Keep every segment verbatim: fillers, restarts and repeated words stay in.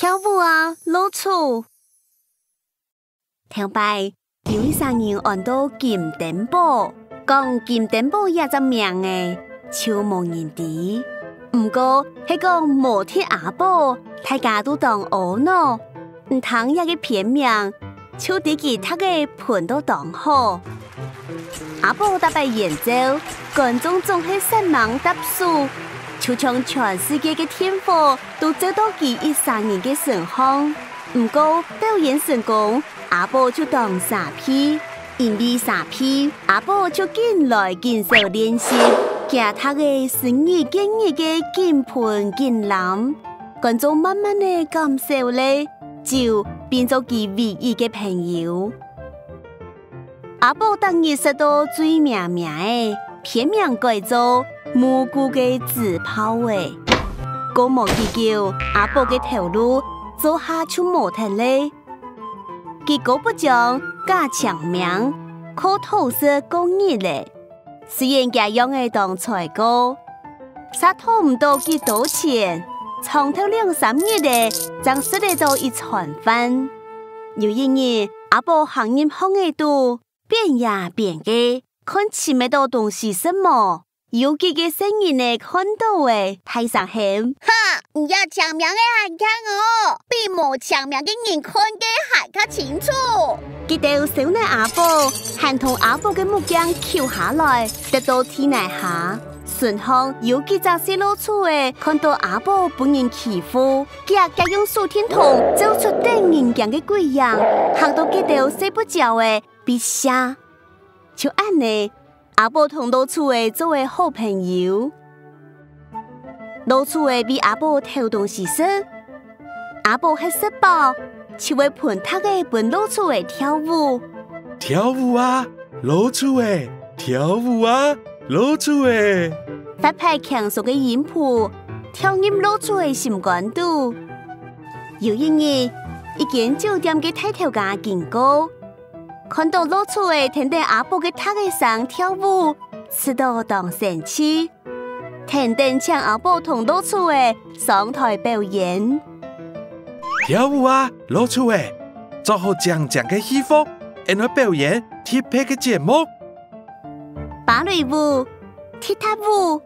跳舞啊，老鼠！頭擺，有一儕人安到金燈寶，講金燈寶這隻名仔，就無人知。毋過，係講無忒阿寶，大家都當阿腦，毋聽這个偏名，就知佢讀个歕到當好。阿寶逐擺演奏， 觀眾總係煞猛搭手，就像全世界个電火都照到佢一儕人个身項。毋過表演成功，阿寶就當沙鼻，因為沙鼻，阿寶就緊來緊少練習，佢讀个係日見日个緊歕緊濫，觀眾慢慢仔減少咧，酒變做佢唯一个朋友。 阿寶逐日食到醉咩咩仔，偏名改做無辜个紙炮仔。過無幾久，阿寶个頭路做下就無忒咧。佢姑不將假青盲，靠討食過日咧。雖然厥樣仔當衰過，煞討毋到幾多錢，長透兩三日仔，正食得到一餐飯。有一日，阿寶行入巷仔肚， 邊行邊个，看尋得到東西食無。有幾个細人仔看到仔，大聲喊：「哈，你這青盲仔還慶哦，比無青盲个人看个還較清楚！」佢兜笑膩阿寶，還同阿寶个目鏡搝下來，跌到地泥下。脣項有幾隻細老鼠仔看到阿寶分人欺負，遽遽用手電筒照出得人驚个鬼影，嚇到佢兜睡不著仔， 必嚇。就恁仔，阿寶同老鼠仔做了好朋友。老鼠仔為阿寶討東西食，阿寶歇食飽，就會歕笛仔分老鼠仔跳舞。「跳舞啊，老鼠仔！跳舞啊，老鼠仔！」發派輕鬆个音符，跳入老鼠仔心肝肚。有一日，一間酒店个大頭家經過， 看到老鼠仔跈等阿寶个笛仔聲跳舞，試著當生趣，跈等請阿寶同老鼠仔上台表演。「跳舞啊，老鼠仔！著好靚靚个戲服，𫣆來表演特別个節目。」芭蕾舞、踢踏舞，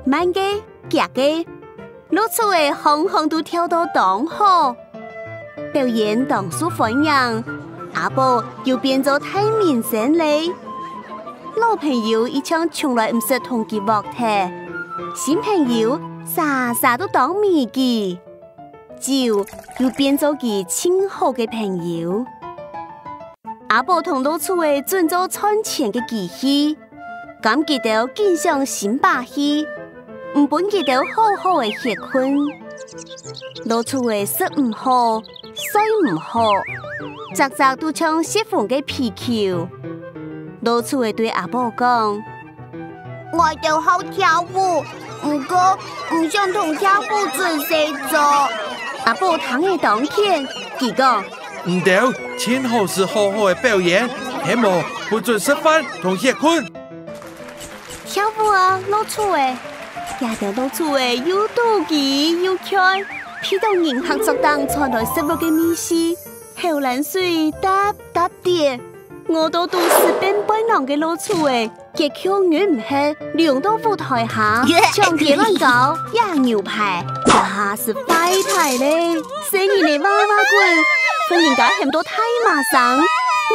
慢个、遽个， 老鼠仔項項都跳到當好，表演當受歡迎，阿寶又變做大明星咧。老朋友一向從來毋識同佢㧒忒，新朋友儕儕都當迷佢，酒又變做佢盡好个朋友。 阿寶同老鼠仔準做賺錢个機器，敢佢兜緊想新把戲，毋分佢兜好好仔歇睏。老鼠仔食毋好，睡毋好，隻隻都像洩洪个皮球。老鼠仔對阿寶講：「𠊎兜好跳舞，毋過毋想同跳舞準細組。」阿寶聽了當譴，佢講： 「你兜盡好時好好仔表演，係無不准食飯同歇睏。」「跳舞啊，老鼠仔！」這兜老鼠仔又肚飢又𤸁，鼻著人客桌頂傳來食物个味緒，口涎水嗒嗒跌，餓到肚屎變背囊个老鼠仔， 結局忍毋核，溜到舞台下，搶雞卵糕、野牛排，這下係壞忒咧！細人仔哇哇滾，分人家喊到大嫲聲，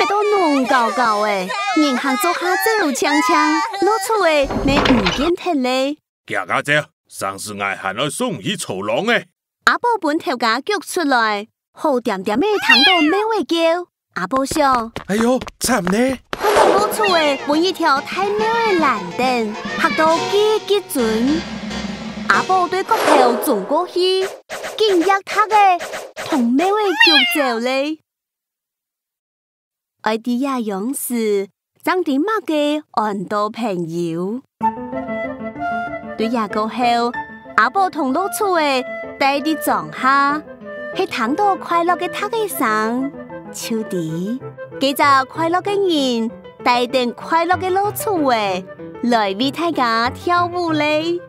搣到熝搞搞仔，人客桌下走淨淨，老鼠仔乜毋見忒咧。「遽遽走，成時𠊎還愛送你去草塱仔。」阿寶分頭家逐出來，好恬恬仔聽著貓仔噭。 阿寶想：「哎喲，慘咧！」看著老鼠仔分一條大貓仔攔等，嚇到嘰嘰顫。阿寶對角頭衝過去，緊擛笛仔，同貓仔逐走咧。愛知這央時，正知麼个安到朋友。 對這過後，阿寶同老鼠仔戴在莊下，係聽著快樂个笛仔聲，就知，該隻快樂个人帶等快樂个老鼠仔來為大家跳舞咧。